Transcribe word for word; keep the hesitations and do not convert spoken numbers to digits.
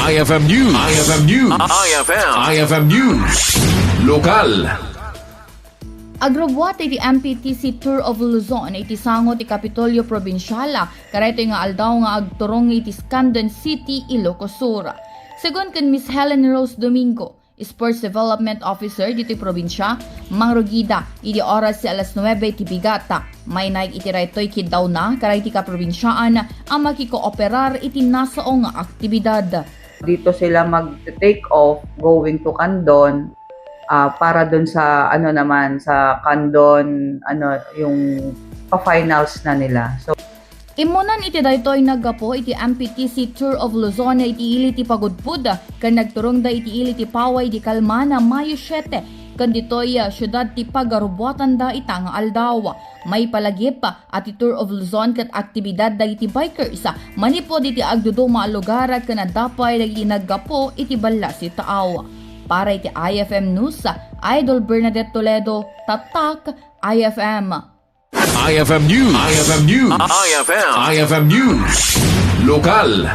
I F M News. I F M News. I F M. I F M News. Lokal. Agrubuat iti M P T C Tour of Luzon iti sango ti Kapitolyo Probinsial kadaytoy nga aldaw nga agturong iti Escandon City, Ilocos Sur. Segun ken Miss Helen Rose Domingo, Sports Development Officer ditoy probinsia, mangrugida idi oras ti alas nuebe ti bigat. Mainaig iti daytoy kiddawna kadagiti kaprobinsiaan a makikooperar iti nasao nga aktibidad. Dito sila mag-take off going to Candon, ah, para dun sa ano naman, sa Candon, ano, yung pa-finals na nila. So, Immunan iti daytoy naggapu iti M P T C Tour of Luzon iti ili ti Pagudpud ken nagturongda iti ili ti Paway di Calmana, Mayo siete, ken ditoy, ah, siudad ti pagarubuatanda ita nga aldaw. Maipalagip a ti Tour of Luzon ket aktibidad dagiti bikers, ah, manipud iti agduduma a lugar ken adda pay dagiti naggapu iti ballasiw taaw. Para iti I F M News, Idol Bernadette Toledo, Tatak, I F M. I F M News. I F M News. I F M. I F M News. Lokal.